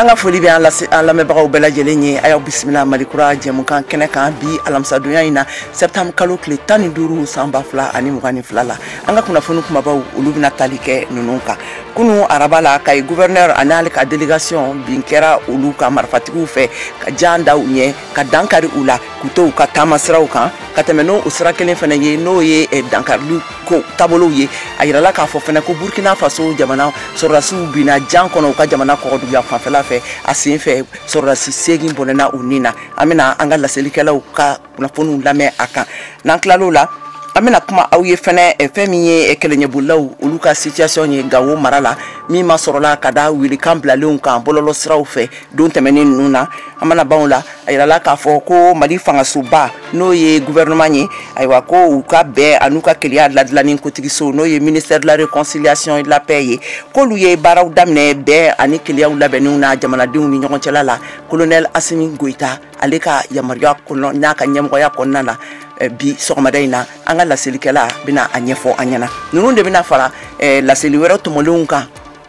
An ka foli bɛ an lase an lamɛnbagaw bɛɛ lajɛlen ye. A y'aw bisimila Malikura jɛmukan kɛnɛ kan bi alamisadonya in na, septembre kalo tile 15 san 2022 la. An ka kunnafoni kumabaw, olu bɛna tali kɛ ninnu kan. Kunu araba la, Kayi gouverneur ani ale ka délégation bin kɛra olu ka marifatigiw fɛ ka jan da u ɲɛ, ka dankari u la k'u to u ka taamasiraw kan. Ka tɛmɛ n'o sira kelen fana ye, n'o ye dankarili ko taabolow ye, a yirala k'a fɔ fana ko Burkina Faso jamana sɔrɔdasiw binna jan kɔnɔ u ka jamana kɔgɔduguya fanfɛla fɛ. A sen fɛ, sɔrɔdasi 8 bɔnɛna u ni na. An bɛna an ka laselikɛlaw ka kunnafoniw lamɛn a kan. N'an tilal'o la, an bɛna kuma aw ye fɛnɛ fɛn min ye kɛlɛɲɛbolilaw olu ka situation ye Gawo mara la, min ma sɔrɔla ka da welekan bilalenw kan bɔlɔlɔ siraw fɛ don tɛmɛnen ninnu na. An mana ban o la, a yirala k'a fɔ ko Mali fangasoba, n'o ye gouvernement ye, ayiwa, ko u ka bɛn an'u ka kelenya ladilanni kotigiso, n'o ye ministère de la réconciliation et de la paix ye, k'olu ye baaraw daminɛ bɛn ani keleyaw labɛnniw na jamanadenw ni ɲɔgɔn cɛla la, colonel Assimi Goïta ale ka yamaruya kɔnɔ n'a ka ɲɛmɔgɔya kɔnɔna na. Bi sɔgɔmada in na, an ka laselikɛla bɛna a ɲɛfɔ an ɲɛna. Ninnu de bɛna fara laseli wɛrɛ tɔmɔlenw kan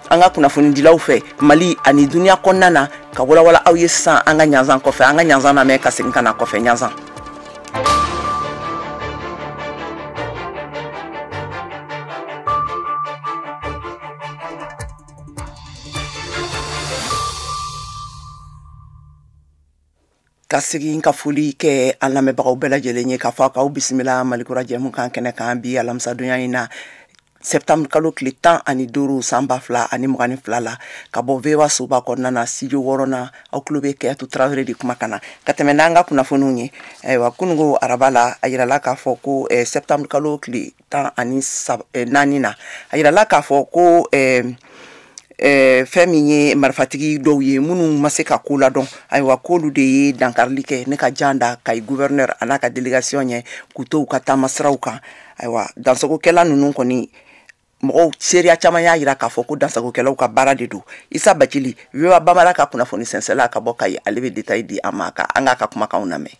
an ka kunnafonidilaw fɛ Mali ani duniya kɔnɔna na, ka walawala aw ye sisan. An ka ɲanzan kɔfɛ, an ka ɲanzan lamɛn ka segin ka na kɔfɛ ɲanzan. Ka segin ka foli kɛ an lamɛnbagaw bɛɛ lajɛlen ye, k'a fɔ k'aw bisimila Malikura jɛmukan kɛnɛ kan bi alamisadonya in na, septembre kalo tile 15 san 2022 la, ka bɔ VOA soba kɔnɔna na, studio wɔɔrɔnan. Aw tulo bɛ Kayatu Tarawele de kuma kan na ka tɛmɛ n'an ka kunnafoniw ye. Ayiwa, kununko araba la, a yirala k'a fɔ ko septembre kalo tile 14 na, a yirala k'a fɔ ko fɛn min ye marifatigi dɔw ye minnu ma se ka ko ladɔn, ayiwa, k'olu de ye dankarili kɛ ne ka jan da Kayi gouverneur a n'a ka délégation ɲɛ k'u to u ka taamasiraw kan. Ayiwa, dansagokɛla ninnu kɔni, mɔgɔw seereya caman y'a yira k'a fɔ ko dansagokɛlaw ka baara de don. Isa Bacili, VOA Bambara ka kunnafoni sɛnsɛla ka bɔ Kayi, ale bɛ détail di an ma ka an k'a ka kumakanw lamɛn.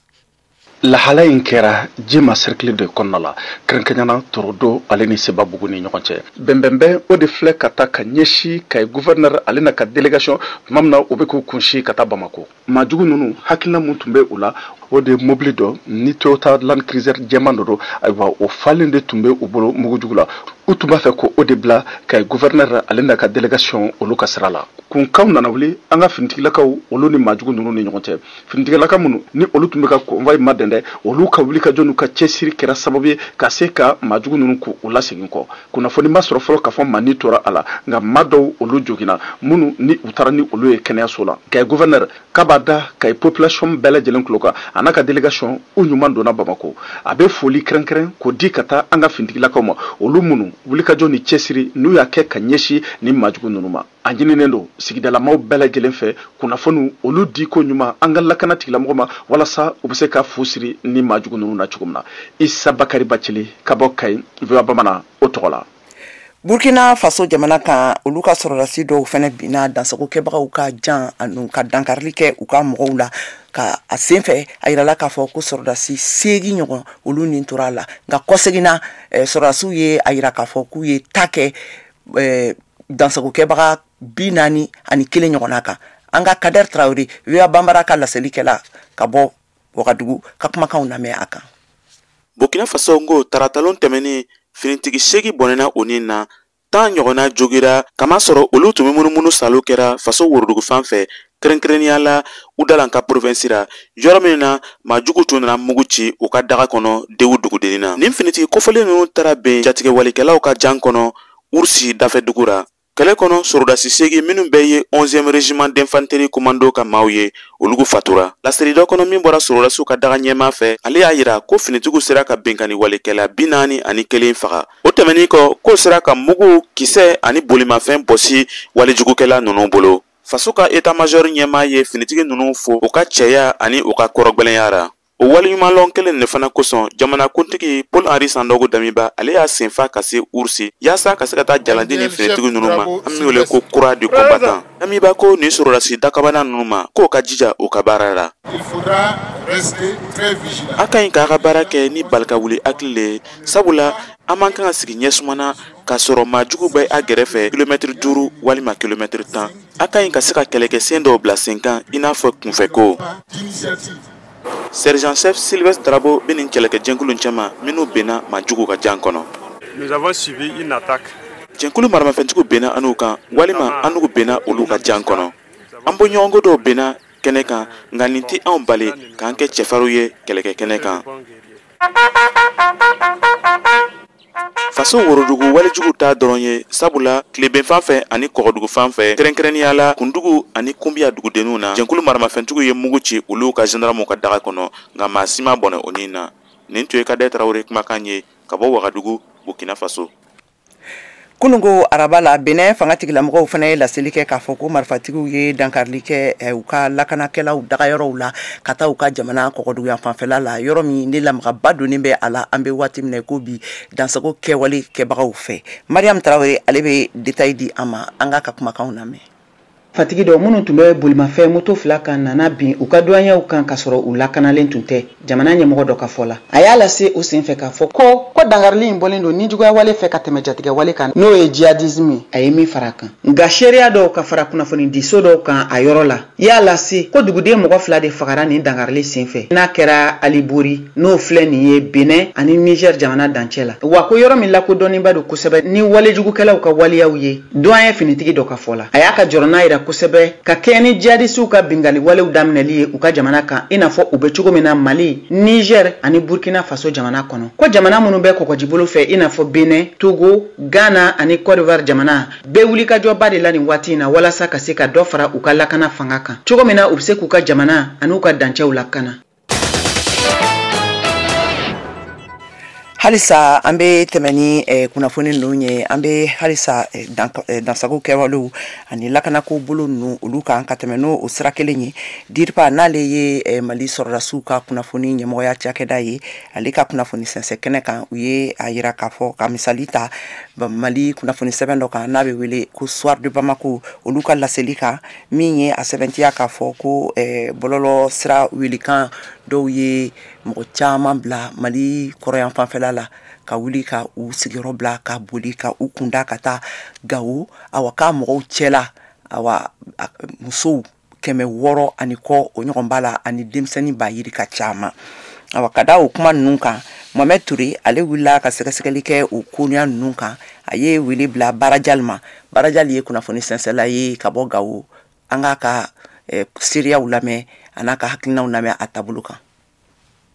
Lahala in kɛra Jema cercle de kɔnɔna la, kɛrɛnkɛrɛnnenya Torodo ale ni Sebabugu ni ɲɔgɔn cɛ. Bɛnbɛnbɛn o de filɛ ka taa ka ɲɛsin Kayi gouverneur ale n'a ka délégation tuma min na u bɛ k'u kunsi ka taa Bamako. Maajugu ninnu, hakilina mun tun bɛ u la, o de ye mobili dɔ ni Toyota Land Cruiser jɛman dɔ don. Ayiwa, o falen de tun bɛ u bolo mugujugu la. U tun b'a fɛ ko o de bila Kayi gouverneur ale n'a ka délégation olu ka sira la. Kunkanw nana wuli an ka finitigilakaw olu ni maajugu ninnu ni ɲɔgɔn cɛ. Finitigilaka minnu ni olu tun bɛ ka convoi madɛn dɛ, olu ka wulikajɔ n'u ka cɛsiri kɛra sababu ye ka se ka maajugu ninnu k'u lasegin kɔ. Kunnafoni ma sɔrɔ fɔlɔ k'a fɔ maa ni tora a la, nka maa dɔw olu joginna, minnu ni u taara ni olu ye kɛnɛyaso la. Kayi gouverneur k'a b'a da Kayi population bɛɛ lajɛlen tulo kan, a n'a ka délégation u ɲuman donna Bamako. A bɛ foli kɛrɛnkɛrɛn k'o di ka taa an ka finitigilakaw ma, olu minnu wulikajɔ ni cɛsiri n'u y'a kɛ ka ɲɛsin ni maajugu ninnu ma. A ɲininen don sigidalamaw bɛɛ lajɛlen fɛ kunnafoniw olu di ko ɲuman an ka lakana tigilamɔgɔ ma, walasa u bɛ se ka fu siri ni maajugu ninnu na cogo min na. Isa Bakari Bacili ka bɔ Kayi, VOA Bamanan o tɔgɔ la. Burkina Faso jamana kan, olu ka sɔrɔdasi dɔw fɛnɛ binna dansagokɛbagaw ka jan ani ka dankarili kɛ u ka mɔgɔw la. Ka a senfɛ, a yirala k'a fɔ ko sɔrɔdasi 8 ɲɔgɔn olu nin tora a la. Nka kɔseginna, sɔrɔdasiw ye a yira k'a fɔ k'u ye ta kɛ dansagokɛbaga 41 ɲɔgɔnna kan. An ka Kader Traoré, VOA Bambara ka laselikɛla ka bɔ Wagadugu, ka kumakanw lamɛn a kan. Burkina Faso ngo taratalon tɛmɛnen, finitigi 8 bɔnɛna o ni na, 10 ɲɔgɔnna jogira, kamasɔrɔ olu tun bɛ munumunu salo kɛra faso worodugu fan fɛ, kɛrɛnkɛrɛnnenya la Udalan ka province la, yɔrɔ min na maajugu tun nana mugu ci u ka daga kɔnɔ Dewu dugudennin na. Nin finitigi kofɔlen ninnu taara bɛn jatigɛwalikɛlaw ka jan kɔnɔ Ursi dafɛ dugu la. Kɛlɛ kɔnɔ, sɔrɔdasi 8 minnu bɛɛ ye 11e régiment d'infanterie commando ka maaw ye, olu fatura. Laseli dɔ kɔnɔ min bɔra sɔrɔdasiw ka daga ɲɛmaa fɛ, ale y'a yira ko finitigiw sera ka binkanni walekɛla 41 faga. O tɛmɛnen kɔ, k'o sera ka mugu, kisɛ ani bolimafɛn bɔsi walijugukɛla ninnu bolo. Faso ka état-major ɲɛmaa ye finitigi ninnu fo u ka cɛya ani u ka kɔrɔgbɛlɛnya ra. O waleɲumanlɔn kelen de fana kosɔn, jamanakuntigi Paul Henri Sandaogo Damiba ale y'a senfa ka se Ursi yaasa ka se ka taa jalandi ni finitigi ninnu ma, an min wele ko croix du combattant. Damiba ko nin sɔrɔdasi dakabana ninnu ma k'o ka jija u ka baara la. A ka ɲi k'a ka baara kɛ ni balikawuli hakili le ye, sabula an man kan ka sigi ɲɛsumana. k'a sɔrɔ maajugu bɛ a gɛrɛfɛ kilomɛtiri 5 walima kilomɛtiri 10. A ka ɲi ka se ka kɛlɛkɛsen dɔw bila sen kan i n'a fɔ kunfɛko. Sergent chef Sylvestre Drabo bɛ nin kɛlɛkɛjɛnkulu cɛma minnu benna maajugu ka jan kɔnɔ. Nous avons subi une attaque. Jɛnkulu maramafɛntigiw benna an n'u kan walima an n'u benna olu ka jan kɔnɔ. An bɔɲɔgɔnko dɔw benna kɛnɛ kan, nka nin tɛ anw bali k'an kɛ cɛfarinw ye kɛlɛkɛ kɛnɛ kan. Faso worodugu walejugu t'a dɔrɔn ye, sabula tileben fan fɛ ani kɔgɔdugu fan fɛ, kɛrɛnkɛrɛnnenya la Kundugu ani Kunbiya dugudenninw na, jɛnkulu maramafɛntigiw ye mugu ci olu ka gendarmew ka daga kɔnɔ, nka maa si ma bɔnɛ o nin na. Nin tun ye Kadɛ Tarawele kumakan ye ka bɔ Wagadugu, Burkina Faso. Kununko araba la, Benin fanga tigilamɔgɔw fana ye laseli kɛ k'a fɔ ko marifatigiw ye dankarili kɛ u ka lakanakɛlaw dagayɔrɔw la ka taa u ka jamana kɔgɔduguyan fanfɛla la, yɔrɔ min ni lamagaba donnen bɛ a la an bɛ waati min na ko bi dansago kɛwale kɛbagaw fɛ. Mariam Tarawele ale bɛ détail di an ma, an k'a ka kumakanw lamɛn. Fatigi dɔ minnu tun bɛ bolimafɛn moto 2 kan nana bin u ka douaniers kan k'a sɔrɔ u lakanalen tun tɛ, jamana ɲɛmɔgɔ dɔ ka fɔ la. A y'a lase o senfɛ k'a fɔ ko dankarili in bɔlen don nijuguya wale fɛ ka tɛmɛ jatigɛ wale kan, n'o ye djihadisme ye. A ye min fara a kan, nka seereya dɔw ka fara kunnafonidiso dɔw kan a yɔrɔ la y'a lase ko duguden mɔgɔ 2 de fagara nin dankarili senfɛ, n'a kɛra Alibori, n'o filɛ nin ye Benin ani Niger jamana dancɛ la. Wa ko yɔrɔ min lakodɔnnenba don kosɛbɛ ni walejugukɛlaw ka waleyaw ye, douanier finitigi dɔ ka fɔ la. A y'a ka jɔrɔna yira kosɛbɛ ka kɛɲɛ ni jihadisiw ka bingali walew daminɛli ye u ka jamana kan, i n'a fɔ u bɛ cogo min na Mali, Niger ani Burkina Faso jamana kɔnɔ. Ko jamana minnu bɛ kɔgɔjibolo fɛ i n'a fɔ Benin, Togo, Ghana ani Côte d'Ivoire jamana bɛɛ wulikajɔba de la nin waati in na walasa ka se ka dɔ fara u ka lakana fanga kan, cogo min na u bɛ se k'u ka jamana ani u ka dancɛw lakana. Halisa an bɛ tɛmɛ ni kunnafoni ninnu ye, an bɛ halisa dansago kɛwalew ani lakanako bolo ninnu olu kan ka tɛmɛ n'o sira kelen ye. DIRPA n'ale ye Mali sɔrɔdasiw ka kunnafoni ɲɛmɔgɔya cakɛda ye, ale ka kunnafoni sɛnsɛn kɛnɛ kan, u ye a yira k'a fɔ ka misali ta Mali kunnafoni sɛbɛn dɔ kan n'a bɛ wele ko Soir de Bamako, olu ka laseli kan min ye a sɛbɛntiya k'a fɔ ko bɔlɔlɔ sira welekan dɔw ye mɔgɔ caman bila Mali kɔrɔyan fanfɛla la ka wuli ka u sigiyɔrɔ bila ka boli ka u kunda ka taa Gawo. Awa k'a mɔgɔw cɛla, awa musow 600 ani kɔ o ɲɔgɔn b'a la, ani denmisɛnnin ba yirika caman. Awa ka da o kuma ninnu kan, Mohamed Touré ale wulila ka sɛgɛsɛgɛli kɛ o koɲa ninnu kan. A ye wele bila Barajali ma. Barajali ye kunnafoni sɛnsɛnla ye ka bɔ Gawo. An k'a ka seereyaw lamɛn a n'a ka hakilinaw lamɛn a taabolo kan.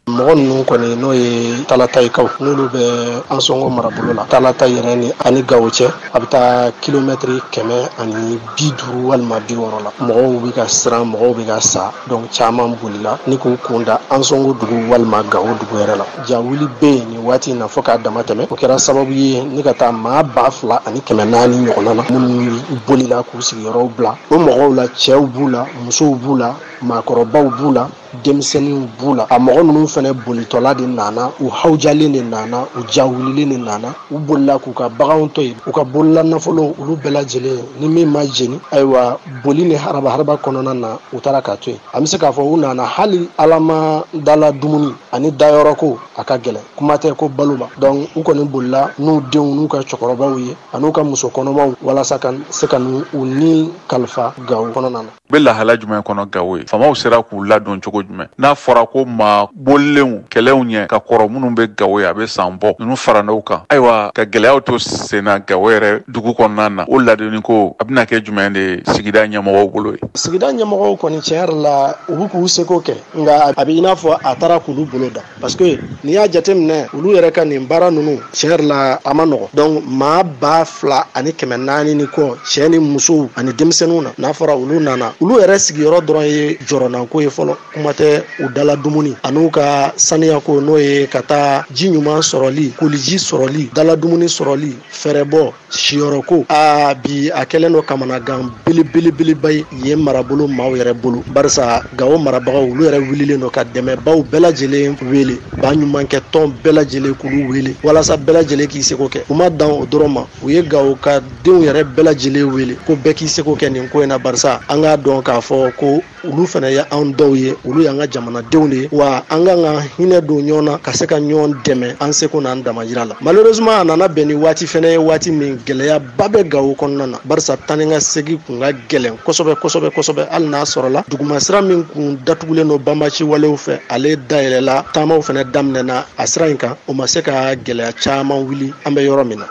Mɔgɔ ninnu kɔni n'o ye Talatayikaw, n'olu bɛ Ansongo marabolo la, Talata yɛrɛ ni ani Gawo cɛ, a bɛ taa kilomɛtiri 150 walima 60 la. Mɔgɔw bɛ ka siran, mɔgɔw bɛ ka sa, donc caman bolila ni k'u kun da Ansongo dugu walima Gawo dugu yɛrɛ la. Jawuli bɛ yen nin waati in na fo k'a dama tɛmɛ. O kɛra sababu ye ni ka taa maa 2400 ɲɔgɔnna na minnu bolila k'u sigiyɔrɔw bila. O mɔgɔw la, cɛw b'u la, musow b'u la, maakɔrɔbaw b'u la, denmisɛnninw b'u la. A mɔgɔ ninnu fɛnɛ bolitɔla de nana, u hawujalen de nana, u jawulilen de nana, u bolila k'u ka baganw to yen, u ka bolola nafolo olu bɛɛ lajɛlen ni min ma jeni, ayiwa boli ni haraba haraba kɔnɔna na u taara k'a to yen. An bɛ se k'a fɔ u nana hali alama dala dumuni ani dayɔrɔ ko a ka gɛlɛn, kuma tɛ ko balo ma. Donc u kɔni bolila n'u denw n'u ka cɛkɔrɔbaw ye an'u ka muso kɔnɔmaw walasa ka se ka u ni kalifa Gawo kɔnɔna na. U bɛ lahala jumɛn kɔnɔ Gawo ye? Faamaw sera k'u ladon cogo jumɛn? N'a fɔra ko maa bolilenw kɛlɛw ɲɛ ka kɔrɔ minnu bɛ Gawo ye, a bɛ san bɔ, ninnu fara n'o kan, ayiwa ka gɛlɛyaw to sen na Gawo yɛrɛ dugu kɔnɔna na, o ladonni ko a bɛna kɛ jumɛn de ye sigida ɲɛmɔgɔw bolo ye? Sigida ɲɛmɔgɔw kɔni tiɲɛ yɛrɛ la u bɛ k'u seko kɛ, nka a bɛ i n'a fɔ a taara k'olu bolo da, parce que n'i y'a jateminɛ olu yɛrɛ ka nin baara ninnu tiɲɛ yɛrɛ la a ma nɔgɔn. Donc maa 2400 ni kɔ, cɛ ni musow ani denmisɛnninw na, n'a fɔra olu nana, olu yɛrɛ sigiyɔrɔ dɔrɔn ye jɔrɔnanko ye fɔlɔ, kuma tɛ u dala dumuni an'u ka saniyako, n'o ye ka taa ji ɲuman sɔrɔli, koliji sɔrɔli, dala dumuni sɔrɔli, fɛɛrɛbɔ, siyɔrɔko. Aa bi a kɛlen don kamanagan belebelebeleba ye yen marabolo maaw yɛrɛ bolo, barisa Gawo marabagaw olu yɛrɛ wulilen don ka dɛmɛbaw bɛɛ lajɛlen wele, baɲumankɛ tɔn bɛɛ lajɛlen k'olu wele walasa bɛɛ lajɛlen k'i seko kɛ. U ma dan o dɔrɔn ma, u ye Gawo ka denw yɛrɛ bɛɛ lajɛlen wele ko bɛɛ k'i seko kɛ nin ko in na, barisa an k'a dɔn k'a fɔ ko Olu fana ye anw dɔw ye, olu y'an ka jamanadenw de ye, wa an kan ka hinɛ don ɲɔgɔn na ka se ka ɲɔgɔn dɛmɛ an seko n'an damayira la. Malheureusement, a nana bɛn ni waati fana ye, waati min gɛlɛyaba bɛ Gawo kɔnɔna na, barisa taa ni ka segin kun ka gɛlɛn kosɛbɛ kosɛbɛ kosɛbɛ. Hali n'a sɔrɔla dugumasira min kun datugulen don banbaci walew fɛ, ale dayɛlɛla, taamaw fana daminɛna a sira in kan, o ma se ka gɛlɛya caman wuli an bɛ yɔrɔ min na.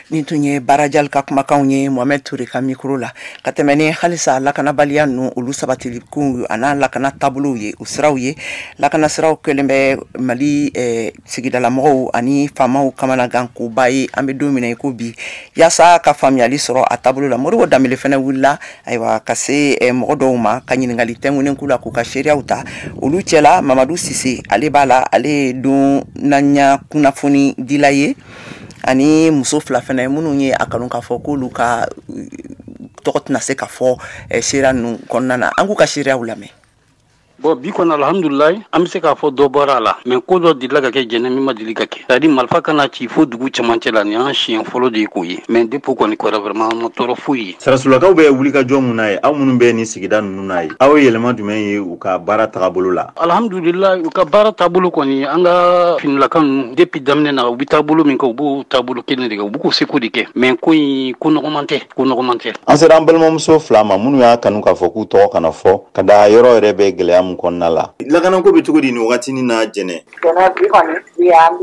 Nin tun ye Barajali ka kumakanw ye Mohamed Touré ka micro la. Ka tɛmɛ ni halisa lakanabaliya ninnu olu sabatilikun a n'a lakana taabolow ye, o siraw ye. Lakana siraw kɛlen bɛ Mali sigidalamɔgɔw ani faamaw kamanagan koba ye an bɛ don min na i ko bi. Yaasa ka faamuyali sɔrɔ a taabolo la, Modibo Danbele fana wulila ayiwa ka se mɔgɔ dɔw ma ka ɲininkali tɛnkunnen k'u la k'u ka seereyaw ta. Olu cɛla Mamadu Sise, ale b'a la, ale ye don naɲa kunnafoni dila ye, ani muso fila fana minnu ye a kanu k'a fɔ k'olu ka tɔgɔ tɛna se ka fɔ seereya ninnu kɔnɔna na. An k'u ka seereyaw lamɛn. Bon, bi kɔni alhamdulilayi, an bɛ se k'a fɔ dɔ bɔra a la, mais ko dɔ delila ka kɛ Jɛnɛ min ma deli ka kɛ, c'est à dire marifa kana ci fo dugu cɛmancɛ la. Nin y'an siɲɛ fɔlɔ de ye k'o ye, mais depuis kɔni kɔrɔ vraiment an ma tɔɔrɔ foyi ye. Sarasulakaw bɛ wuli ka jɔ mun na ye, aw minnu bɛ nin sigida ninnu na ye, aw ye yɛlɛma jumɛn ye u ka baara tagabolo la? Alhamdulilayi, u ka baara taabolo kɔni, an ka finilaka ninnu depuis daminɛ na, u bɛ taabolo min kɛ, u b'o taabolo kelen de kɛ, u b'u k'u seko de kɛ, mais ko in ko nɔgɔman tɛ, ko nɔgɔman tɛ. An sera an balimamuso fila ma minnu y'a kanu k'a fɔ k'u tɔgɔ kana fɔ, ka da yɔrɔ yɛrɛ bɛ gɛlɛya mun kɔnɔna la. Lakanako bɛ cogo di nin wagati na Jɛnɛ? Jɛnɛ bi kɔni bi an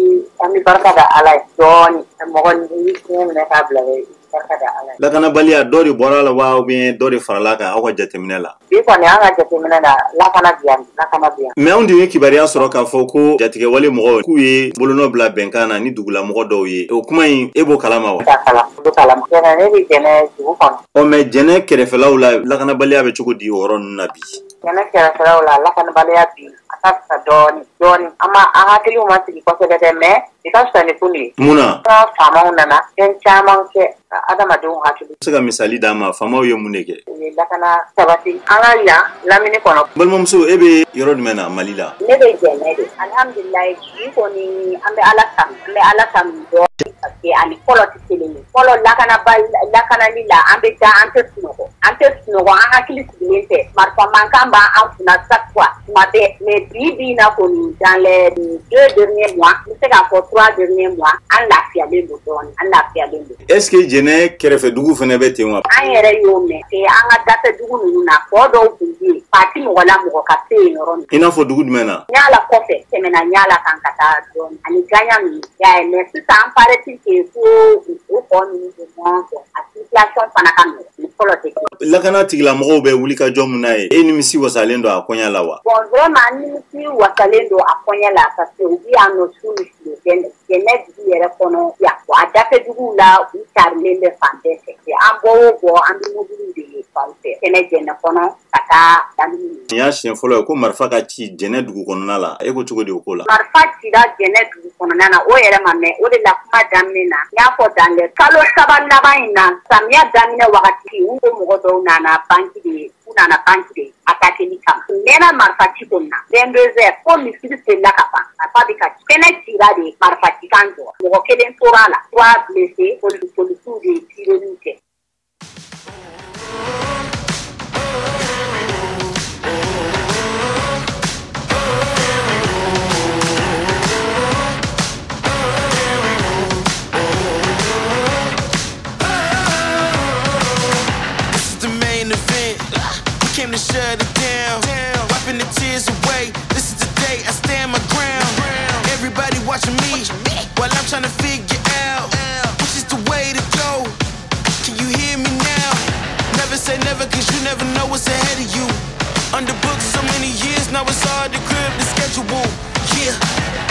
bɛ barika da Ala ye dɔɔni. Mɔgɔ ni fiɲɛ minɛ k'a bila barika da Ala ye. Lakanabaliya dɔ de bɔra a la wa ou bien dɔ de farala kan aw ka jateminɛ la? Bi kɔni an ka jateminɛ la, lakana bi yan, lakana bi yan. Mais anw de ye kibaruya sɔrɔ k'a fɔ ko jatigɛwale mɔgɔw k'u ye bolonɔ bila bɛnkan na ni dugulamɔgɔ dɔw ye. O kuma in e b'o kalama wa? Kalama. Jɛnɛ, ne bɛ Jɛnɛ dugu kɔnɔ. Ɔ mais Jɛnɛ kɛrɛfɛlaw la, lakanabaliya bɛ cogo di o yɔrɔ ninnu na bi? Jɛnɛ kɛrɛfɛlaw la, lakanabaliya bi a ka fisa dɔɔni dɔɔni. An ma an hakiliw ma sigi kosɛbɛ dɛ, mais i ka fisa ni kunu ye. Mun na? Faamaw nana fɛn caman kɛ ka adamadenw hakili. Se ka misali d'an ma, faamaw ye mun de kɛ? U ye lakana sabati an ka yan lamini kɔnɔ. Balimamuso, e bɛ yɔrɔ jumɛn na Mali la? Ne bɛ Jɛnɛ de. Alhamdulilayi, bi kɔni an bɛ Ala tanu, an bɛ Ala tanu dɔɔni, parce que ani fɔlɔ tɛ kelen ye. Fɔlɔ lakanali la, an bɛ taa, an tɛ sunɔgɔ, an tɛ sunɔgɔ, an hakili sigilen tɛ. Marifa mankan b'an kunna chaque fois, tuma bɛɛ. Mais bi bi in na kɔni, dans les 2 derniers mois, n bɛ se k'a fɔ 3 derniers mois, an lafiyalen don dɔɔni, an lafiyalen don. Est ce que Jɛnɛ kɛrɛfɛ dugu fana bɛ ten wa? An yɛrɛ y'o mɛn. An ka dafɛ dugu ninnu na, kɔ dɔw tun bɛ yen, parti mɔgɔ la mɔgɔ ka se yen yɔrɔ min. I n'a fɔ dugu jumɛn na? Ɲala kɔfɛ, tɛmɛna Ɲala kan ka taa dɔɔni, ani Gaɲa ninnu. Y'a ye, mais sisan an paraît-il que ko o kɔ ninnu bɛ ɲɔgɔn fɛ, a circulation fana ka nɔgɔn ni fɔlɔ tɛ kelen. Lakana tigilamɔgɔw bɛ wuli ka jɔ mun na ye, e nimisi wasalen don a kɔɲa la wa? Bon, vraiment nimisi wasalen don a kɔɲa la, parce que u bɛ yan nɔ su ni tile. Jɛnɛ dugu yɛrɛ kɔnɔ yan, a dafɛ duguw la, u carilen bɛ fan bɛɛ fɛ. An bɔ o bɔ, an bɛ mobiliw de ye fan fɛ kɛnɛ Jɛnɛ kɔnɔ ka taa lamini. Nin y'a siɲɛ fɔlɔ ye ko marifa ka ci Jɛnɛ dugu kɔnɔna la, e ko cogo di o ko la? Marifa cira Jɛnɛ dugu kɔnɔna na, o yɛrɛ ma mɛn. O de la kuma daminɛ na, n y'a fɔ dans les kalo 3 laban in na, samiya daminɛ wagati, u ko mɔgɔ dɔw nana banki de ye, u nana banki de attaquer kama. U mɛnna marifa ci kɔni na 22 heures, fo misiri selila ka ban, marifa bɛ ka ci. Kɛnɛ cira de, marifa cikan jɔ. Mɔgɔ kelen tora a la, 3 blessés, polisiw de ye tireliw kɛ. Came to shut it down, wiping the tears away. This is the day I stand my ground. Everybody watching me while I'm trying to figure out which is the way to go. Can you hear me now? Never say never, cause you never know what's ahead of you. Under books so many years, now it's hard to grip the schedule. Yeah,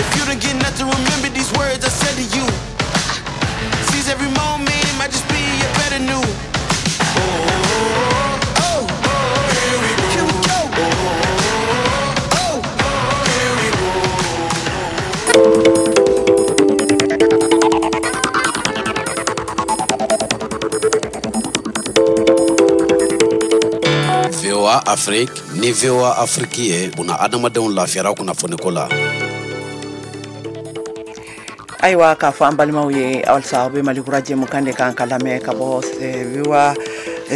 if you don't get nothing, remember these words I said to you. Seize every moment, it might just be a better new. Oh, here we go. Oh, here we go. VOA Afrique ni VOA Afrique ye buna adamadenw lafiyara kunnafoniko la. Ayiwa, k'a fɔ an balimaw ye halisa aw bɛ Mali Kura jɛmukan de kan ka lamɛn ka bɔ VOA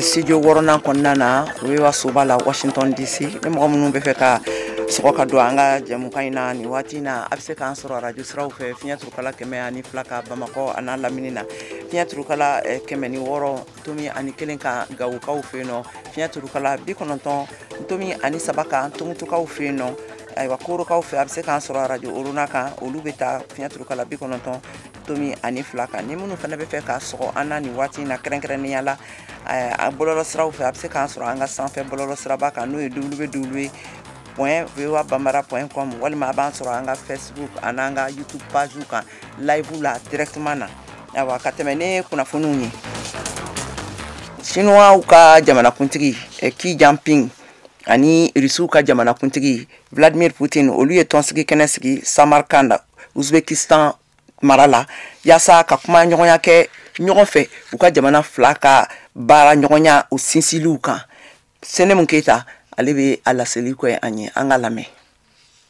Studio wɔɔrɔnan kɔnɔna na, o ye soba la, Washington DC. Ni mɔgɔ minnu bɛ fɛ ka sɔgɔ ka don an ka jɛmukan in na nin waati in na, a bɛ se k'an sɔrɔ arajo siraw fɛ: fiɲɛ turukala 102 ka Bamakɔ a n'a lamini na, fiɲɛ turukala 106.1 kan Gawokaw fɛ yen nɔ, fiɲɛ turukala 90.3 kan Tumutukaw fɛ yen nɔ. Ayiwa, Korokaw fɛ, a bɛ se k'an sɔrɔ arajo Orona kan, olu bɛ taa fiɲɛ turukala 90.2 kan. Ni minnu fana bɛ fɛ k'a sɔgɔ an na nin waati in na, kɛrɛnkɛrɛnnenya la a bɔlɔlɔ siraw fɛ, a bɛ se k'an sɔrɔ an ka sanfɛ bɔlɔlɔ siraba kan, n'o ye www.voabambara.com, walima a b'an sɔrɔ an ka Facebook ani an ka YouTube page kan live la directement na. Ayiwa, ka tɛmɛ ne kunnafoniw ye, Chinois ka jamanakuntigi Xi Jinping ani Rusiw ka jamanakuntigi Vladimir Putin, olu ye tɔnsigi kɛnɛ sigi Samarkand, Uzbekistan mara la, yaasa ka kuma ɲɔgɔnya kɛ ɲɔgɔn fɛ u ka jamana fila ka baara ɲɔgɔnya o sinsiliw kan. Sɛnɛmu Keyita, ale bɛ a laseli kɛ an ye, an ka lamɛn.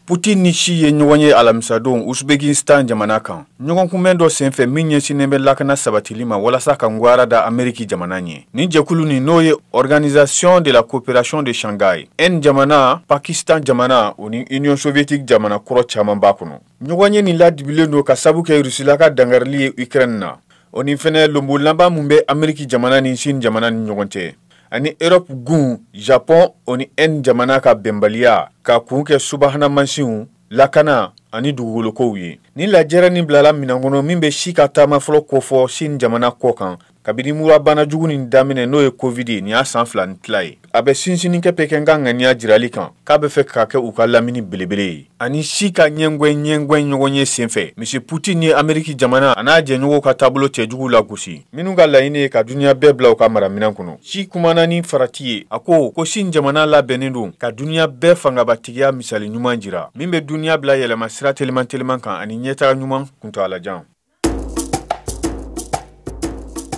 Putin ni Xi ye ɲɔgɔn ye alamisadon Uzbekistan jamana kan, ɲɔgɔnkunbɛn dɔ senfɛ min ɲɛsinnen bɛ lakana sabatili ma walasa ka ngwara da Ameriki jamana ɲɛ. Nin jɛkulu nin, n'o ye Organisation de la coopération de Shanghai, Inde jamana, Pakistan jamana, o ni Union soviétique jamana kɔrɔ caman b'a kɔnɔ. Ɲɔgɔn ye nin ladibilen don ka sabu kɛ Rusila ka dangarili ye Ukraine na, o ni fɛnɛ lonbo laban mun bɛ Ameriki jamana ni Chine jamana ni ɲɔgɔn cɛ, ani Europe gun, Japon, o ni Inde jamana ka bɛnbaliya ka kun kɛ subahana mansinw lakana ani dugukolokow ye. Ni lajɛrɛ nin bilala minan kɔnɔ min bɛ Xi ka taama fɔlɔ kofɔ Chine jamana kɔ kan kabini murabana jugu nin daminɛ, n'o ye Covid ye, nin y'a san 2 ni tila ye. A bɛ sinsinni kɛ Pekin ka ŋaniya jirali kan k'a bɛ fɛ ka kɛ u ka lamini belebele ye. Ani Xi ka ɲɛngwɛn ɲɛngwɛn ɲɔgɔn ye senfɛ, Monsieur Putin ye Ameriki jamana a n'a jɛɲɔgɔnw ka taabolo cɛjugu lagosi, minnu ka laɲini ye ka duniɲa bɛɛ bila u ka maraminɛn kɔnɔ. Xi kumana ni farati ye, a ko ko Chine jamana labɛnnen don ka duniɲa bɛɛ fangabatigiya misali ɲuman jira min bɛ duniɲa bila yɛlɛma sira teliman teliman kan ani ɲɛtaga ɲuman kuntagalajan.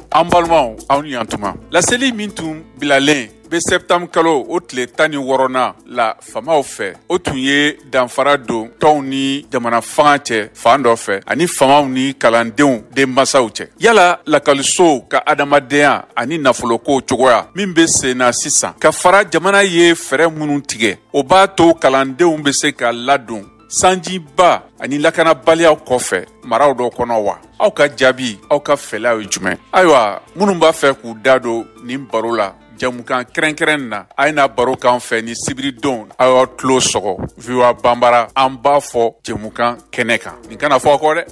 An balimaw, aw ni yantuma. Laseli min tun bilalen bɛ sɛptanburu kalo o tile 16nan la famaw fɛ, o tun ye danfara don tɔnw ni jamana fanga cɛ fan dɔ fɛ, ani famaw ni kalandenw denmansaw cɛ. Yala lakɔlisow ka adamadenya ani nafoloko cogoya min bɛ sen na sisan, ka fara jamana ye fɛɛrɛ minnu tigɛ, o b'a to kalandenw bɛ se ka ladon sanjiba ani lakanabaliyaw kɔfɛ maraw dɔ kɔnɔ wa? Aw ka jaabi, aw ka fɛlaw ye jumɛn? Ayiwa, minnu b'a fɛ k'u da don nin baro la jamukan kɛrɛnkɛrɛn na, a ye na baro kan fɛ ni sibiridon. Aw y'aw tulo sɔgɔ VOA Banbara, an b'a fɔ jamukan kɛnɛ kan. Nin kana fɔ aw kɔ dɛ.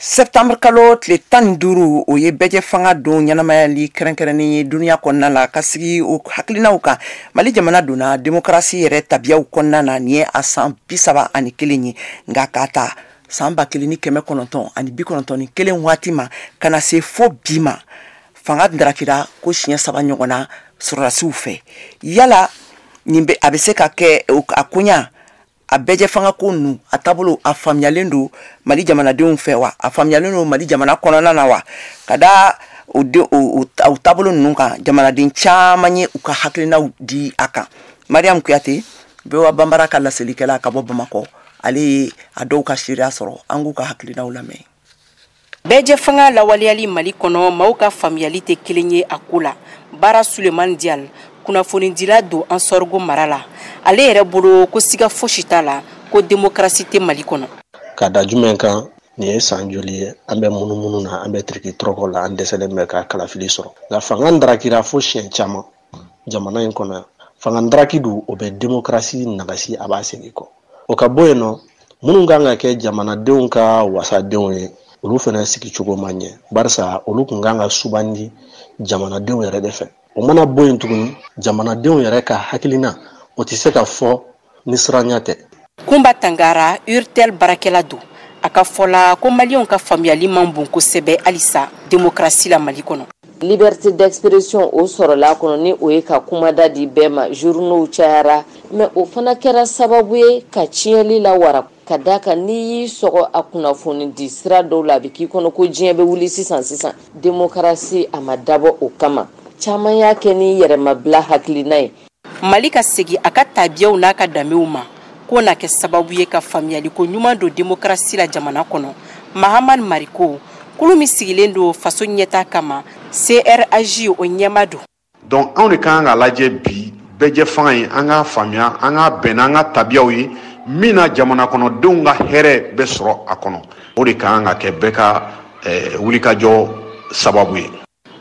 Septembre kalo tile 15, o ye bɛɛjɛ fanga don ɲɛnamayali kɛrɛnkɛrɛnnen ye duniya kɔnɔna la, ka sigi o hakilinaw kan. Mali jamana donna demokarasi yɛrɛ tabiyaw kɔnɔna na, nin ye a san 31 ye. Nka k'a ta san 1991 waati ma ka na se fo bi ma, fanga darakira ko siɲɛ saba ɲɔgɔn na sɔrɔdasiw fɛ. Yala nin bɛ a bɛ se ka kɛ a koɲa a bɛɛjɛ fanga ko ninnu a taabolo a faamuyalen don Mali jamanadenw fɛ wa? A faamuyalen don Mali jamana kɔnɔna na wa? Ka da o de o o taabolo ninnu kan, jamanaden caman ye u ka hakilinaw di a kan. Mariam Kuyate, VOA Banbara ka laselikɛla ka bɔ Bamakɔ, ale ye a dɔw ka seereya sɔrɔ. An k'u ka hakilinaw lamɛn. Bɛɛjɛ fanga lawaleyali Mali kɔnɔ, maaw ka faamuyali tɛ kelen ye a ko la. Baara Suleman Diyal, kunnafonidila don Ansɔrgo mara la, ale yɛrɛ bolo ko siga fosi t'a la ko demokarasi tɛ Mali kɔnɔ. Ka da jumɛn kan? Nin ye san joli ye an bɛ munumunu na, an bɛ tiriki tɔrɔkɔ la, an dɛsɛlen bɛ ka kalafili sɔrɔ. Nka fanga darakira fo siɲɛ caman jamana in kɔnɔ yan. Fanga daraki dun, o bɛ demokarasi nagasi, a b'a segin kɔ. O ka bɔ yen nɔ, minnu kan ka kɛ jamanadenw ka wasadenw ye, olu fana sigicogo man ɲɛ, barisa olu kun kan ka sugandi jamanadenw yɛrɛ de fɛ. O mana bɔ yen tuguni, jamanadenw yɛrɛ ka hakilina, o tɛ se ka fɔ ni siranya tɛ. Kunba Tangara, Urtel baarakɛla don, a ka fɔ la ko maliyɛnw ka faamuyali man bon kosɛbɛ halisa demokarasi la Mali kɔnɔ. Liberté d'expression, o sɔrɔla kɔnɔ, ni o ye ka kumada di bɛɛ ma. Journaux cayara, mais o fana kɛra sababu ye ka tiɲɛli la wara, ka da kan n'i y'i sɔgɔ a kunnafoni di sira dɔw la, a bɛ k'i kɔnɔ ko diɲɛ bɛ wuli sisan sisan. Demokarasi, a ma dabɔ o kama. Caman y'a kɛ ni yɛrɛmabila hakilina ye. Mali ka segin a ka tabiyaw n'a ka danbew ma, k'o na kɛ sababu ye ka faamuyaliko ɲuman don demokarasi la jamana kɔnɔ. Mahamani Mariko, Kulu min sigilen don faso ɲɛta kama, CRAJ o ɲɛma don. Donc anw de kan k'a lajɛ bi bɛɛjɛ fanga in, an k'a faamuya, an k'a bɛn n'an ka tabiyaw ye min na jamana kɔnɔdenw ka hɛrɛ bɛ sɔrɔ a kɔnɔ. O de kan ka kɛ bɛɛ ka wulikajɔ sababu ye.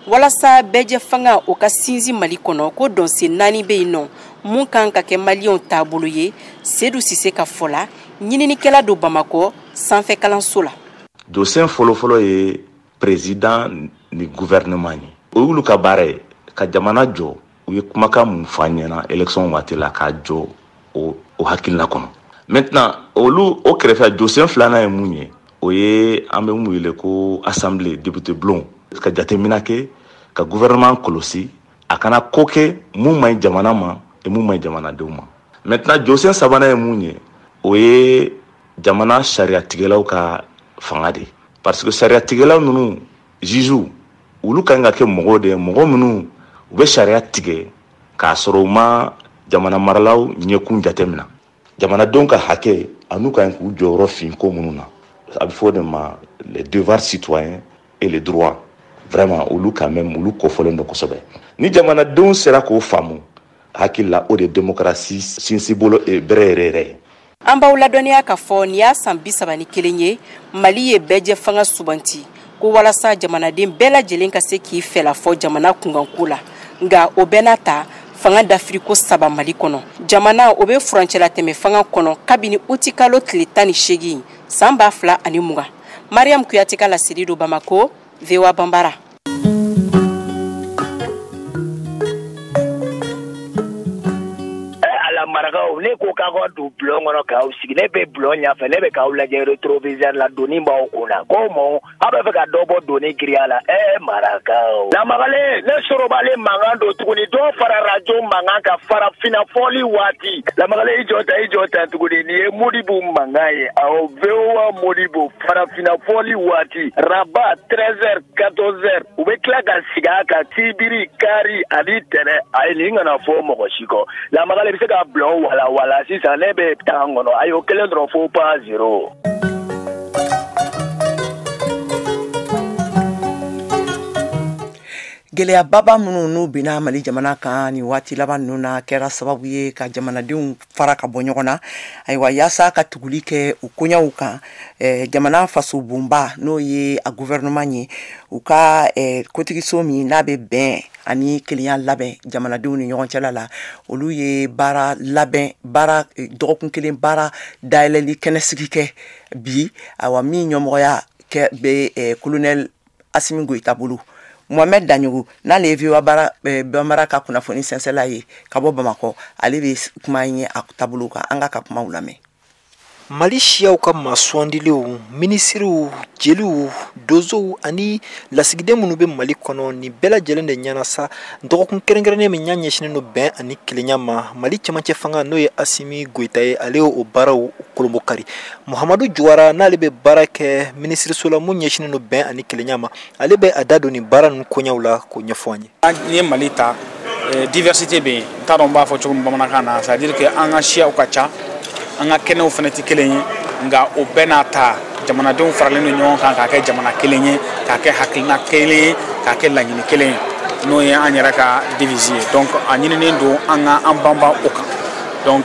Walasa bɛɛjɛ fanga o ka sinsin Mali kɔnɔ, ko dɔnsen 4 bɛ yen nɔ mun kan ka kɛ maliyɛnw taabolo ye. Seydou Cissé ka fɔ la, ɲininikɛla don Bamakɔ sanfɛ kalanso la. Dosen fɔlɔfɔlɔ ye président ni gouvernement ye. O y'olu ka baara ye ka jamana jɔ. U ye kumakan mun fɔ an ɲɛna élection waati la k'a jɔ o hakilina kɔnɔ. Maintenant olu o kɛrɛfɛ, dosen filanan ye mun ye? O ye an bɛ mun wele ko assemblée, député bulon, ka jateminɛ kɛ ka gouvernement kɔlɔsi a kana ko kɛ mun man ɲi jamana ma et mun man ɲi jamanadenw ma. Maintenant dosen sabanan ye mun ye? O ye jamana sariyatigɛlaw ka fanga de, parce que sariyatigɛlaw ninnu, juges, olu kan ka kɛ mɔgɔw de ye, mɔgɔ minnu u bɛ sariya tigɛ k'a sɔrɔ u ma jamana maralaw ɲɛkun jateminɛ, jamanadenw ka hakɛ an'u kan k'u jɔyɔrɔ fin ko minnu na. A bɛ fɔ o de ma les devoirs citoyens et les droits. Vraiment olu quand même olu kofɔlen don kosɛbɛ. Ni jamanadenw sera k'o faamu, hakili la o de démocratie sinsinbolo bɛrɛ yɛrɛ yɛrɛ ye. An b'aw ladɔnniya k'a fɔ nin y'a san 31 ye Mali ye bɛɛjɛ fanga suganti ko walasa jamanaden bɛɛ lajɛlen ka se k'i fɛla fɔ jamana kunkanko la. Nka o bɛɛ n'a ta, fanga dafiriko 3 Mali kɔnɔ. Jamana o bɛ furancɛlatɛmɛ fanga kɔnɔ kabini utikalo tile 18 san 2020. Mariam Kuyate ka laseli don Bamako, VOA Banbara. Marakaw, ne ko k'aw ka don bulon kɔnɔ k'aw sigi, ne bɛ bulon ɲɛfɛ, ne bɛ k'aw lajɛ rétroviseur la, doni b'aw kun na. Ko mɔ aw bɛ fɛ ka dɔ bɔ doni giriya la. Marakaw, lamagalen, ne sorobalen mankan don tuguni, dɔ fara radio mankan kan farafinna fɔli waati. Lamagalen, i jɔ ta, i jɔ ta tuguni, nin ye Modibo mankan ye. Awɔ, VOA Modibo farafinna fɔli waati, Rabat 13h 14h, u bɛ tila ka sigi a kan sibiri, kari ani tɛnɛ. Ayi, nin kana fɔ mɔgɔ si kɔ. Lamagalen, i bɛ se ka bulon wala wala sisan, ne bɛ tan kɔnɔ. Ayi, o kelen dɔrɔn, fo pas zéro. Gɛlɛyababa minnu n'u binna Mali jamana kan nin waati laban ninnu na kɛra sababu ye ka jamanadenw fara ka bɔ ɲɔgɔn na. Ayiwa, yaasa ka tuguli kɛ u koɲɛw kan, jamana fasobonba n'o ye a gouvernement ye, u ka kotigiso min n'a bɛ bɛn ani kelenya labɛn jamanadenw ni ɲɔgɔn cɛla la, olu ye baara labɛn, baara dɔgɔkun kelen baara dayɛlɛli kɛnɛsigi kɛ bi. Ayiwa, min ɲɛmɔgɔya kɛ bɛ colonel Assimi Goïta bolo. Mohamed Dagnoko, n'ale ye VOA Banbara ka kunnafoni sɛnsɛnla ye ka bɔ Bamakɔ, ale bɛ kuma in ye a taabolo kan. An k'a ka kumaw lamɛn. Mali siyaw ka maa sugandilenw, minisiriw, jeliw, donsow ani lasigiden minnu bɛ Mali kɔnɔ, nin bɛɛ lajɛlen de ɲɛna sa dɔgɔkun kɛrɛnkɛrɛnnen min ɲa ɲɛsinnen don bɛn ani kelenya ma. Mali cɛmancɛ fanga n'o ye Assimi Goïta ye, ale y'o baaraw kolonbokari. Muhamadu Juwara, n'ale bɛ baara kɛ minisiriso la mun ɲɛsinnen don bɛn ani kelenya ma, ale bɛ a da don nin baara ninnu koɲɛw la k'o ɲɛfɔ an ye. N'i ye Mali ta, diversité bɛ yen, n t'a dɔn n b'a fɔ cogo min bamanankan na, c'est à dire que an ka siyaw ka ca, an ka kɛnɛw fana tɛ kelen ye, nka o bɛɛ n'a ta jamanadenw faralen don ɲɔgɔn kan k'a kɛ jamana kelen ye, k'a kɛ hakilina kelen ye, k'a kɛ laɲini kelen ye, n'o ye an yɛrɛ ka devise ye. Donc a ɲininen don an ka an banban o kan. Donc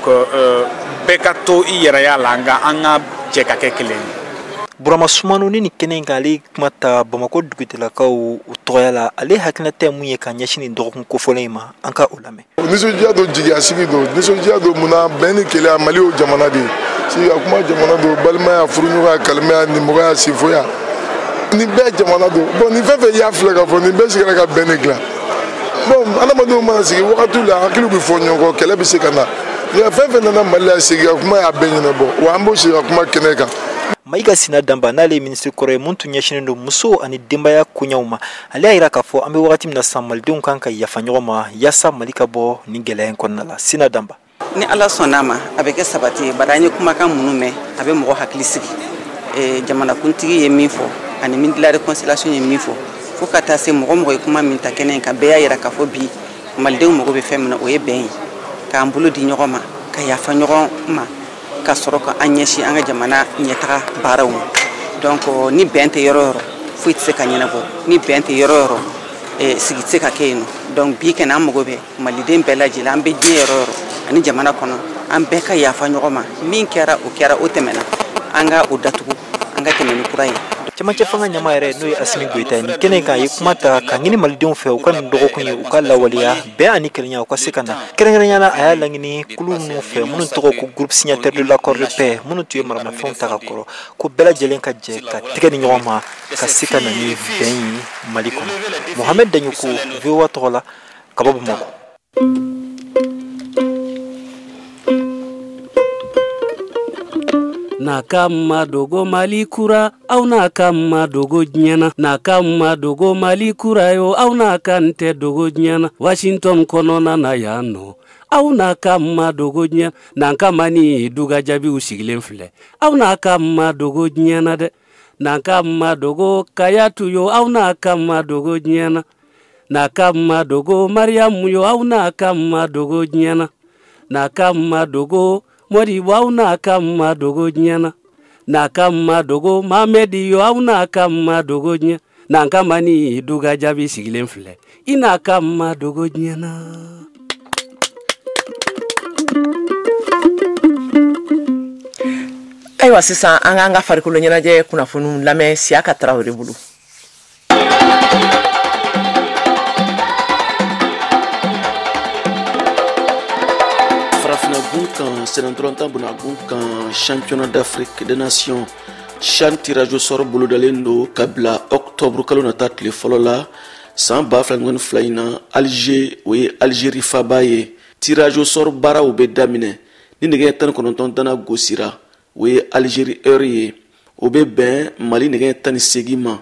bɛɛ ka to i yɛrɛya la, nka an ka jɛ ka kɛ kelen ye. Burama Sumano ni nin kɛnɛ in kan, ale kuma ta Bamakɔ dugutigilakaw u tɔgɔya la, ale hakilina tɛ mun ye ka ɲɛsin nin dɔgɔkun kofɔlen in ma, an ka o lamɛn. Nisɔndiya don, jigiya sigi don, nisɔndiya don munna bɛn ni kelenya Mali y'o jamana de ye. Sigi ka kuma jamana don, balimaya, furuɲɔgɔnya, kalimaya, nimɔgɔya, sinfoya, nin bɛɛ jamana don. Bon, nin fɛn fɛn y'a filɛ k'a fɔ nin bɛɛ sigira ka bɛn de dilan. Bon, adamadenw mana sigi wagatiw la, hakiliw bɛ fɔ ɲɔgɔn kɔ, kɛlɛ bɛ se ka na. Nka fɛn fɛn nana Mali la, sigi ka kuma y'a bɛɛ ɲɛnabɔ, wa an b'o sigi ka kuma kɛnɛ kan. Mayiga Sina Danba, n'ale ye minisiri kɔrɔ ye mun tun ɲɛsinnen don musow ani denbaya koɲɛw ma, ale y'a jira k'a fɔ an bɛ wagati min na sisan, malidenw kan ka yafa ɲɔgɔn ma yaasa Mali ka bɔ nin gɛlɛya in kɔnɔna la. Sina Danba. Ni Ala sɔnna a ma, a bɛ kɛ sabati ye, bari an ye kumakan minnu mɛn, a bɛ mɔgɔ hakili sigi. Jamanakuntigi ye min fɔ ani ministre de la réconciliation ye min fɔ, fo ka taa se mɔgɔ mɔgɔ ye kuma min ta kɛnɛ in kan, bɛɛ y'a jira k'a fɔ bi malidenw mago bɛ fɛn min na, o ye bɛn ye, k'an bolo di ɲɔgɔn ma, ka yafa ɲɔgɔn ma, ka sɔrɔ ka an ɲɛsin an ka jamana ɲɛtaga baaraw ma. Donc ni bɛn tɛ yɔrɔ yɔrɔ, foyi tɛ se ka ɲɛnabɔ ni bɛn tɛ yɔrɔ yɔrɔ sigi tɛ se ka kɛ yen nɔ. Donc bi kɛnɛ an mago bɛ maliden bɛɛ lajɛlen, an bɛ diɲɛ yɔrɔ yɔrɔ ani jamana kɔnɔ, an bɛɛ ka yafa ɲɔgɔn ma. Min kɛra o kɛra, o tɛmɛna, an ka o datugu, an ka tɛmɛ ni kura ye. Cɛmancɛ fanga ɲɛmaa yɛrɛ, n'o ye Asimi Goyita ye, nin kɛnɛ kan a ye kuma ta ka ɲini malidenw fɛ u ka nin dɔgɔkun ye u ka lawaleya bɛn ani kelenya u ka se ka na. Kɛrɛnkɛrɛnya la, a y'a laɲini kulu minnu fɛ minnu tɔgɔ ko groupe signataire de l'accord de paix, minnu tun ye maramafɛnw ta ka kɔrɔ, ko bɛɛ lajɛlen ka jɛ ka tɛgɛ di ɲɔgɔn ma ka se ka na ni bɛn ye Mali kɔnɔ. Mohamed Daɲoko, VOA tɔgɔ la, ka bɔ Bamakɔ. N'a ka ma dogo Mali kura, aw n'a ka ma dogo diɲɛ na. N'a ka ma dogo Mali kura yo, aw n'a ka n tɛ dogo diɲɛ na. Washington kɔnɔna na yan nɔ, aw n'a ka ma dogo diɲɛ. N'an ka ma ni duga jaabiw sigilen filɛ, aw n'a ka ma dogo diɲɛ na dɛ. N'an ka ma dogo Kayatu yo, aw n'a ka ma dogo diɲɛ na. N'a ka ma dogo Mariyamu yo, aw n'a ka ma dogo diɲɛ na. N'a ka ma dogo Modibo, aw n'a ka ma dogo diɲɛ na. N'a ka ma dogo Mamɛdi yo, aw n'a ka ma dogo diɲɛ. N'an ka ma ni duga jaabi sigilen filɛ, i n'a ka ma dogo diɲɛ na. Ayiwa, sisan an k'an ka farikolo ɲɛnajɛ kunnafoniw lamɛn Siyaka Tarawele bolo. Farafinna gun kan, sennantolatan bunagun kan, championnat d'Afrique des nations CHAN tirage au sort bolodalen don ka bila octobre kalo nata tile fɔlɔ la san 2022 in na Alger, o ye Algérie faba ye. Tirage au sort baaraw bɛ daminɛ ni nɛgɛ 19 dana gosira, o ye Algérie heure ye, o bɛ bɛn Mali nɛgɛ 18 ma.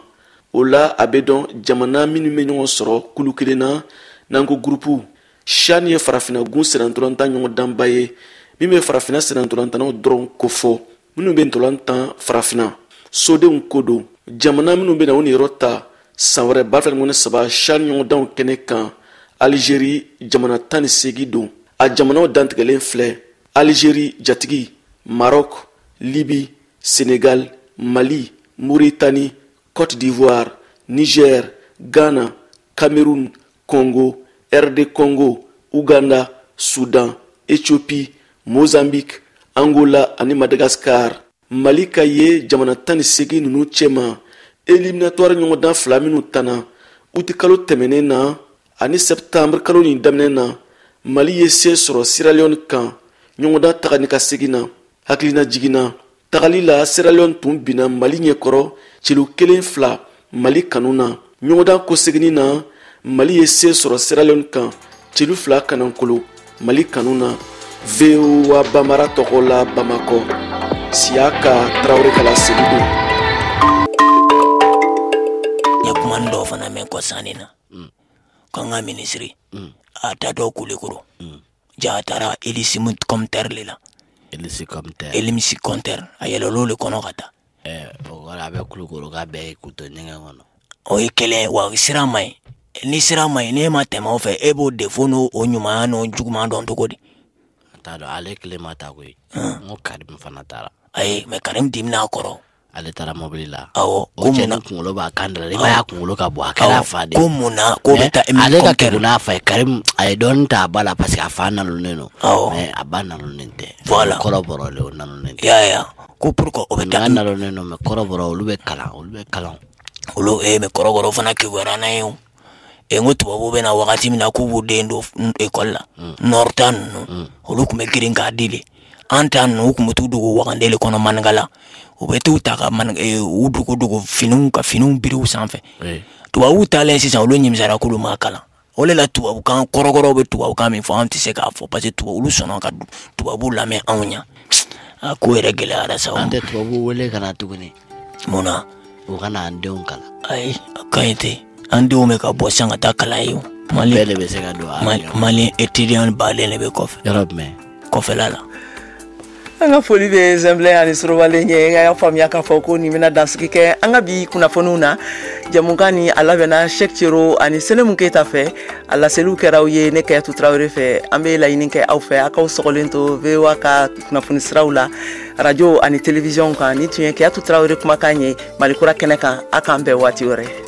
O la a bɛ dɔn jamana minnu bɛ ɲɔgɔn sɔrɔ kulu kelen na, n'an ko groupe. CHAN ye farafinna gun sennantolatan ɲɔgɔndanba ye min bɛ farafinna sennantolatannaw dɔrɔn kofɔ, minnu bɛ ntolan tan farafinna sodenw ko don. Jamana minnu bɛ na u niyɔrɔ ta san wɛrɛ 2023 CHAN ɲɔgɔndanw kɛnɛ kan, Algérie jamana 18 don. A jamanaw dantigɛlen filɛ: Algérie jatigi, Maroc, Libye, Sénégal, Mali, Mauritanie, Côte d'Ivoire, Niger, Ghana, Cameroun, Congo, RD Congo, Ouganda, Soudan, Éthiopie, Mozambique, Angola ani Madagascar. Mali ka ye jamana 18 ninnu cɛma éliminatoire ɲɔgɔndan fila minnu tana uti kalo tɛmɛnen na ani septembre kalo nin daminɛ na, Mali ye se sɔrɔ Sierra Leone kan ɲɔgɔndan taga ni ka segin na. Hakilina jiginna tagali la, Sierra Leone tun binna Mali ɲɛkɔrɔ celu 1-2 Mali kanu na. Ɲɔgɔndan kɔseginni na, Mali ye se sɔrɔ Sierra Leone kan celu 2 kanankolo Mali kanu na. VOA Bambara tɔgɔ la Bamakɔ, Siyaka Tarawele kala seli don. N ye kuma dɔw fana mɛn kɔsannin na k'an ka minisiri a taatɔ Kulikoro, ja a taara hélicoptère le la. Hélicoptère, a yɛlɛl'o le kɔnɔ ka taa. O kɔrɔ a bɛ Kulukoro k'a bɛɛ ye k'u to ɲɛgɛn kɔnɔ. O ye kelen wa sira ma ɲi. Ni sira ma ɲi, n'e ma tɛmɛ o fɛ, e b'o défaut n'o o ɲumanya n'o juguman dɔn cogo di? A t'a dɔn, ale kelen ma taa koyi. N ko Karim fana taara. Ayi, mais Karim dimina a kɔrɔ. Ale taara mobili la. Awɔ. O cɛ ni kunkolo b'a kan da la, i b'a ye a kunkolo ka bon, a kɛra a fa de. Ko mun na k'o bɛ taa Ale ka kɛlɛ n'a fa ye, Karim a ye dɔɔnin ta a ba la parce que a fa nalonnen don. Awɔ. Mais a ba nalonnen tɛ. Voilà. Kɔrɔbɔrɔ le, o nalonnen tɛ. I y'a ye wa? Ko pourquoi o bɛ taa. N'a nalonnen don, mais kɔrɔbɔrɔ olu bɛ kalan, olu bɛ kalan. Olu mais kɔrɔbɔrɔ fana kekuyara n'an ye o. N ko tubabuw bɛ na wagati min na k'u b'u den don école la, nord ta ninnu, olu tun bɛ girin k'a di de. An ta ninnu, u tun bɛ t'u dogo wagande le kɔnɔ Manikala. U bɛ t'u ta ka u dogo dogo finiw ka finiw biri u sanfɛ. Tubabuw taalen sisan, olu ɲimisara k'olu ma kalan. O de la tubabukan kɔrɔkɔrɔw bɛ tubabukan min fɔ, an tɛ se k'a fɔ parce que tubabu olu sɔnna ka tubabuw lamɛn anw ɲɛ. A ko yɛrɛ gɛlɛyara sa. An tɛ tubabuw wele ka na tuguni. Mun na? U ka na an denw kalan. Ayi, a ka ɲi ten. An denw bɛ ka bɔ sisan ka taa kalan yen. Mali bɛɛ de bɛ se ka don. Mali étudiant baden de bɛ kɔfɛ. Yɔrɔ jumɛn? Kɔfɛla la. An ka foli bɛ Zɛnbilɛ ani Sorobalen ye. A y'a faamuya k'a fɔ ko nin bɛna dansigi kɛ an ka bi kunnafoniw na. Jɛmukan ni a labɛnna Cheick Tiero ani Senemu Keyita fɛ, a laseliw kɛra aw ye ne Kayatu Tarawele fɛ. An bɛ laɲini kɛ aw fɛ, aw k'aw sɔgɔlen to VOA ka kunnafoni siraw la, radio ani télévision kan. Ni tun ye Kayatu Tarawele kumakan ye Malikura kɛnɛ kan. A k'an bɛn waati wɛrɛ.